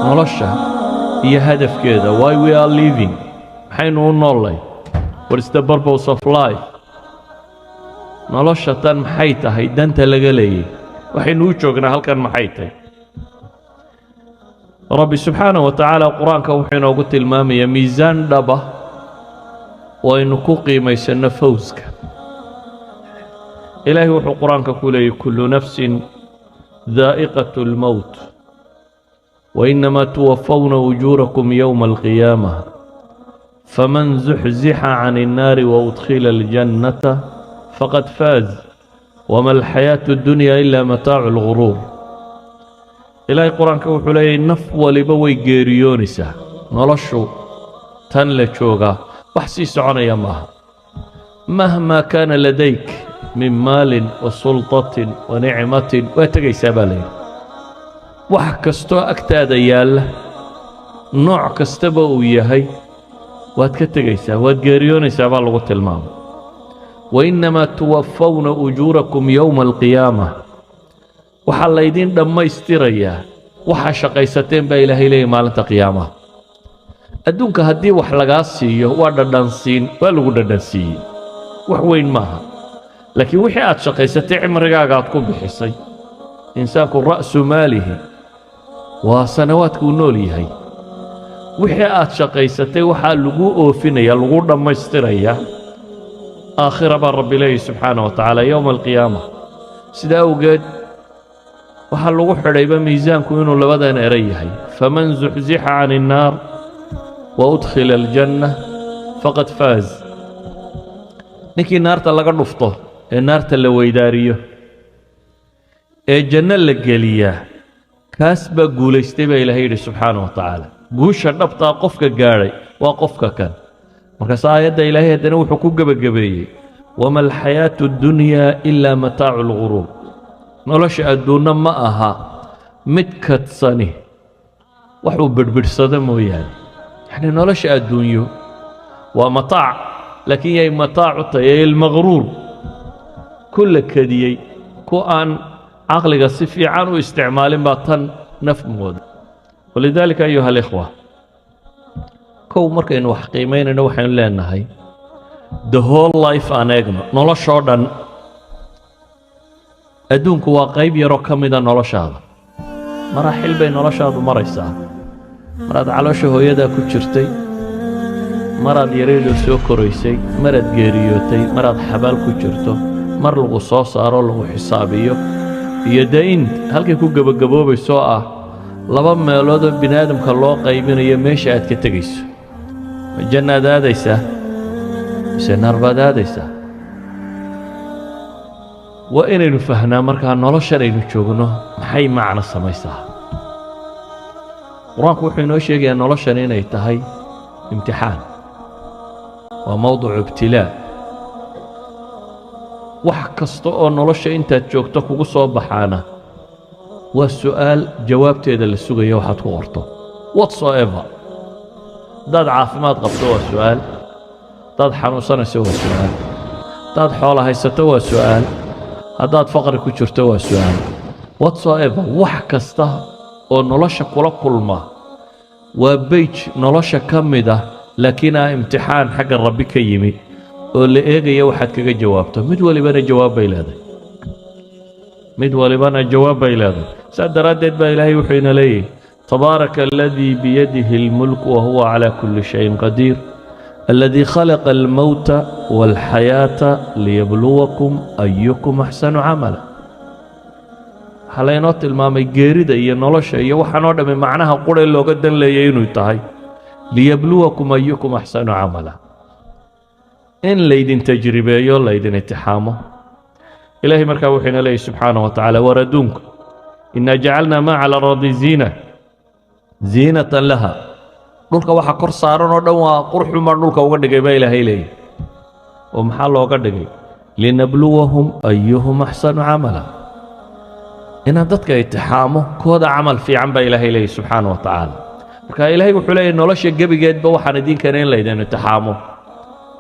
Nolosha iyo hadafkeeda, why we are living, maxaynu u noollay? What is the purpose of life? Nolosha tan maxay tahay danta laga leeyay? Waxaynu u joognaa halkan maxay tahay? Rabbi subxaanaه wa tacaala Qur-aanka wuxuu inoogu tilmaamayaa miisaan dhaba oo aynu ku qiimaysanno fawska. Ilaahay wuxuu Qur-aanka ku leeyay: كل نفس ذائقة الموت وإنما توفون أجوركم يوم القيامة فمن زحزح عن النار وأدخل الجنة فقد فاز وما الحياة الدنيا إلا متاع الغرور. Ilaahay Qur-aanka wuxuu leeyahy: naf waliba way geeriyoonaysaa. Noloshu tan la joogaa wax sii soconaya maaha. مهما كان لديك من مال وسلطة ونعمة, waa tegaysaa baa layidhi. Wax kastoo agtaada yaalla, nooc kastaba uu yahay, waad ka tegaysaa, waad geeriyoonaysaa baa lagu tilmaamay. وإنما توفون أجوركم يوم القيامة, waxaa laydin dhammaystirayaa waxaa shaqaysateen baa Ilaahay leeyahy maalinta qiyaamaha. Adduunka haddii wax lagaa siiyo, waa dhadhansiin, waa lagu dhadhansiiyey, wax weyn maaha. Laakiin wixii aad shaqaysatay, cimrigaaga aad ku bixisay, insaanku رأس ماله waa sanawaadkuu nool yahay. Wixii aad shaqaysatay waxaa lagu oofinaya, lagu dhammaystirayaa aakhira baa Rabbi leeyahy subxaana wa tacaala, yowma alqiyaama. Sidaa awgeed waxaa lagu xidhayba miisaanku inuu labadan eray yahay: فمن زحزح عن النار وأدخل الجنة فقد فاز. Ninkii naarta laga dhufto ee naarta la weydaariyo ee janno la geliyaa, kaas baa guulaystay baa Ilaahay yidhi subxaana wa tacaala. Guusha dhabtaa qofka gaadhay waa qofka kan. Markaas aayadda Ilaahay haddana wuxuu ku gebagabeeyey: وما الحياة الدنيا إلا متاع الغرور. Nolosha adduunna ma aha mid kadsani waxuu bidhbidhsado mooyaane. Yacni nolosha adduunyo waa mataac, laakiin yay mataacu tahay? Ee المغرور, ku la kadiyey, ku aan caqliga si fiican u isticmaalin baa tan naf mooda. ولذلك أيها الإخوة, kow markaynu wax qiimaynayno, waxaynu leenahay the whole life aan eegno, noloshoo dhan. Adduunku waa qayb yaroo ka mida noloshaada. Maraaxil bay noloshaadu maraysaa: maraad caloosha hooyadaa ku jirtay, maraad yareedoo soo koraysay, maraad geeriyootay, maraad xabaal ku jirto, mar lagu soo saaro, lagu xisaabiyo, iyo dee in halkay ku gebagaboobaysoo ah laba meeloodoo bini aadamka loo qaybinayo meesha aad ka tegayso: ma jannaad aadaysaa mise naar baad aadaysaa? Waa inaynu fahnaa markaa noloshan aynu joogno maxay macno samaysaa. Qur-aanku wuxuu inoo sheegayaa noloshan inay tahay imtixaan, waa mowducu ibtilaa. Wax kasta oo nolosha intaad joogto kugu soo baxaana waa su'aal jawaabteeda la sugayo waxaad ku qorto whatsoever. Haddaad caafimaad qabto waa su'aal, haddaad xanuunsanayso waa su'aal, haddaad xoola haysato waa su'aal, haddaad faqri ku jirto waa su'aal. Whatsoever, wax kasta oo nolosha kula kulma waa page nolosha ka mid ah, laakiin ah imtixaan xagga Rabbi ka yimi oo la eegaya waxaad kaga jawaabto. Mid walibana jawaab bay leedahay, mid walibana jawaab bay leedahay. Saas daraaddeed baa Ilaahay wuxuu ina leeyahy: تبارك الذي بيده الملك وهو على كل شيء قدير الذي خلق الموت والحياة ليبلوكم أيكم أحسن عملا. Waxaa laynoo tilmaamay geerida iyo nolosha iyo waxaan oo dhammi macnaha qura looga dan leeyay inuu tahay ليبلوكم أيكم أحسن عملا, in laydin tajribeeyo, laydin itixaamo. Ilaahay markaa wuxuu ina leeyahy subxaanaه wa tacaala: war adduunku, إنا جعلنا ما على الأرض زينة لها. Dhulka waxa kor saaran oo dhan waa qurxun baan dhulka uga dhigay baa Ilaahay leeyahy. Oo maxaa looga dhigay? لنبلوهم أيهم أحسن عملا, inaan dadka itixaamo kooda camal fiican baa Ilaahay leeyahy subxaana wa tacaala. Marka Ilaahay wuxuu leeyahy: nolosha gebigeedba waxaan idiin keenay in laydin itixaamo.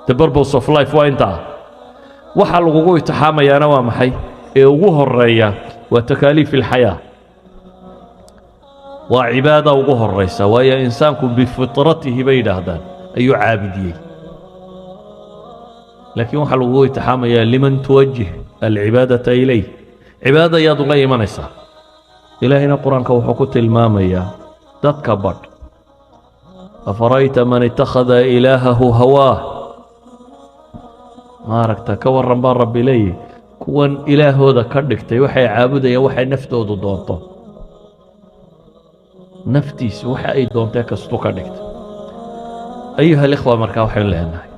The purpose of life waa intaa. Waxa lagugu itixaamayaana waa maxay ee ugu horeeya? Waa تكاليف الحياة. Waa cibaada ugu horaysa, waayo insaanku bifitratihi, bay yidhaahdaan, ayuu caabudiyey. Laakiin waxaa lagugu itixaamayaa liman tuwajih alcibaadata ilayh, cibaadada ayaad ula imanaysaa. Ilaahayna Qur-aanka wuxuu ku tilmaamayaa dadka badh: "Afara'ayta man ittakhada ilaahahu hawaah." Maaragta, ka warran, baa Rabbi leeyahy, kuwan ilaahooda ka dhigtay waxay caabudayaan waxay naftoodu doonto. Naftiisu waxa ay doontee kastu ka dhigtay. Ayuha alikhwa, markaa waxaynu leenahay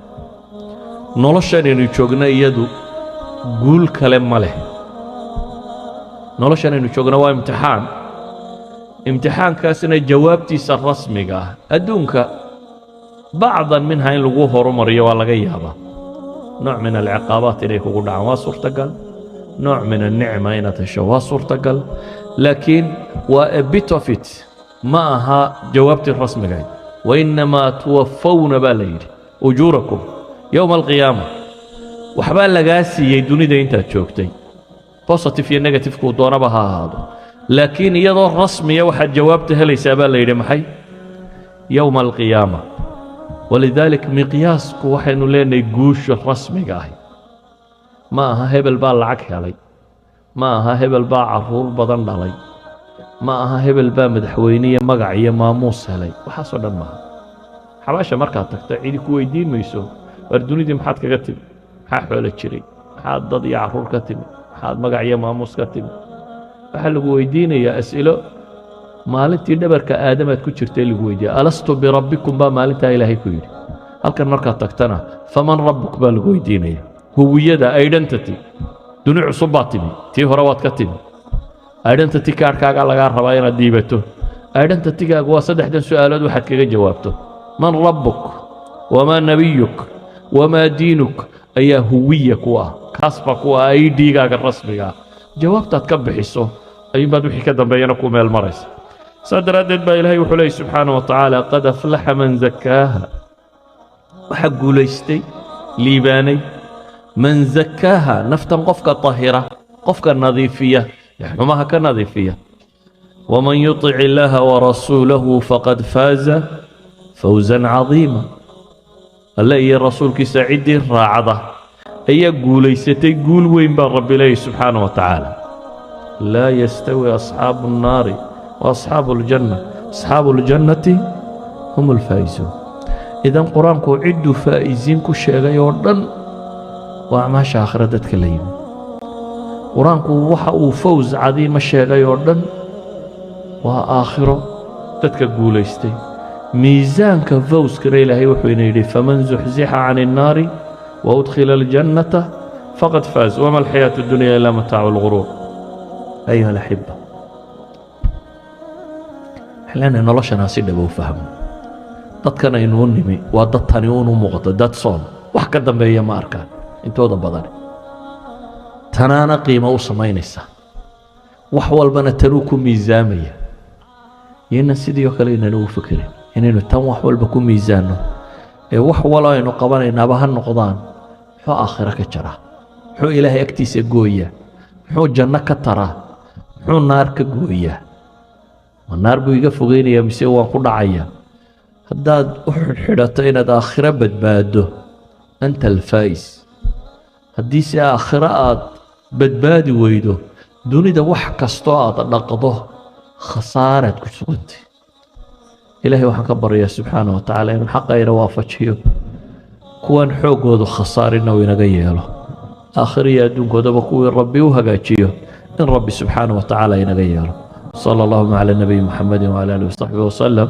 noloshan aynu joogno iyadu guul kale ma leh. Noloshan aynu joogno waa imtixaan. Imtixaankaasna jawaabtiisa rasmiga ah, adduunka bacdan minha in lagu horumariyo waa laga yaabaa, nooc min alciqaabaat inay kugu dhacaan waa suurtagal, nooc min annicma inaad hesho waa suurtagal, laakiin waa a bit of it, ma aha jawaabtii rasmigahayd. "Wainnamaa tuwafawna," baa la yidhi, "ujuurakum yowma alqiyaama." Waxbaa lagaa siiyey dunida intaad joogtay, positive iyo negative kuu doonaba ha ahaado, laakiin iyadoo rasmiya waxaad jawaabta helaysaa, baa la yidhi, maxay? Yowma alqiyaama. Walidaalik miqyaasku waxaynu leenahay guusha rasmiga ahi ma aha hebel baa lacag helay, ma aha hebel baa caruur badan dhalay, ma aha hebel baa madaxweyne iyo magac iyo maamuus helay. Waxaasoo dhan maaha. Xabaasha markaad tagto cidi ku weydiin mayso: "Waar, dunidii maxaad kaga timi? Maxaa xoolo jiray? Maxaad dad iyo caruur ka timi? Maxaad magac iyo maamuus ka timi?" Waxaa lagu weydiinayaa as'ilo maalintii dhabarka aadamaad ku jirtay lagu weydiiya. "Alastu birabbikum?" baa maalintaa Ilaahay ku yidhi. Halkan markaad tagtana "Faman rabbuk?" baa lagu weydiinaya. Huwiyada, identity, duni cusub baad timi, tii hore waad ka timi. Identity cardkaagaa lagaa rabaa inaad dhiibato. Identitygaagu waa saddexdan su-aalood waxaad kaga jawaabto: "Man rabbuk, wamaa nabiyuk, wamaa diinuk" ayaa huwiya ku ah. Kaas baa ku ah ID-gaaga rasmiga ah. Jawaabtaad ka bixiso ayuunbaad wixii ka dambeeyana ku meel maraysa. Saa daraaddeed baa Ilaahay wuxuu leeyay subxaana wa tacaala: "Qad aflaxa man zakkaaha." Waxaa guulaystay, liibaanay, man zakkaaha, naftan qofka tahira, qofka nadiifiya ee xumaha ka nadiifiya. "Waman yutic illaaha warasuulahu faqad faaza fawzan cadiima." Alle iyo rasuulkiisa ciddii raacda ayaa guulaysatay guul weyn, baa Rabbi leeyay subxaana wa tacaala. "Laa yastawi asxaabu annaari wa asxaabu aljanna, asxaabu aljannati hum alfaa'izuun." Idan Qur-aanku cidduu faa'iisiin ku sheegay oo dhan waa acmaasha aakhira dadka la yimi. Qur-aanku waxa uu fawz cadiima sheegay oo dhan waa aakhiro dadka guulaystay. Miisaanka fawskana Ilaahay wuxuu ina yidhi: "Faman zuxzixa can innaari wa udkhila aljannata faqad faaz, wama alxayaatu addunya ilaa mataacu lguruur." Ayuha alaxiba, waxaan leenahay noloshanaa si dhaba u fahmo. Dadkan aynuu nimi waa dad tani uun u muuqato, dad soon wax ka dambeeya ma arkaan intooda badan. Tanaana qiimo u samaynaysa, wax walbana tanuu ku miisaamaya. Yaynan sidii oo kale aynan ugu fekerin inaynu tan wax walba ku miisaanno, ee wax walo aynu qabanaynaaba ha noqdaan: muxuu aakhiro ka jaraa? Muxuu Ilaahay agtiisa gooyaa? Muxuu janno ka taraa? Muxuu naar ka gooyaa? Ma naar buu iga fogeynayaa mise waan ku dhacayaa? Haddaad u xidhxidhato inaad aakhiro badbaaddo, anta alfaa'is. Haddii se aakhiro aad badbaadi weydo, dunida wax kastoo aad dhaqdo khasaaraad ku sugantay. Ilaahay waxaan ka baryaa subxaana wa tacaala inuu xaqa ina waafajiyo, kuwan xooggoodu khasaarina uu inaga yeelo, aakhiro iyo adduunkoodaba kuwii Rabbi u hagaajiyo in Rabbi subxaana wa tacaala inaga yeelo. Sala allahuma cala nabiyi Muxamedi wcala alihi wasaxbihi wasalam.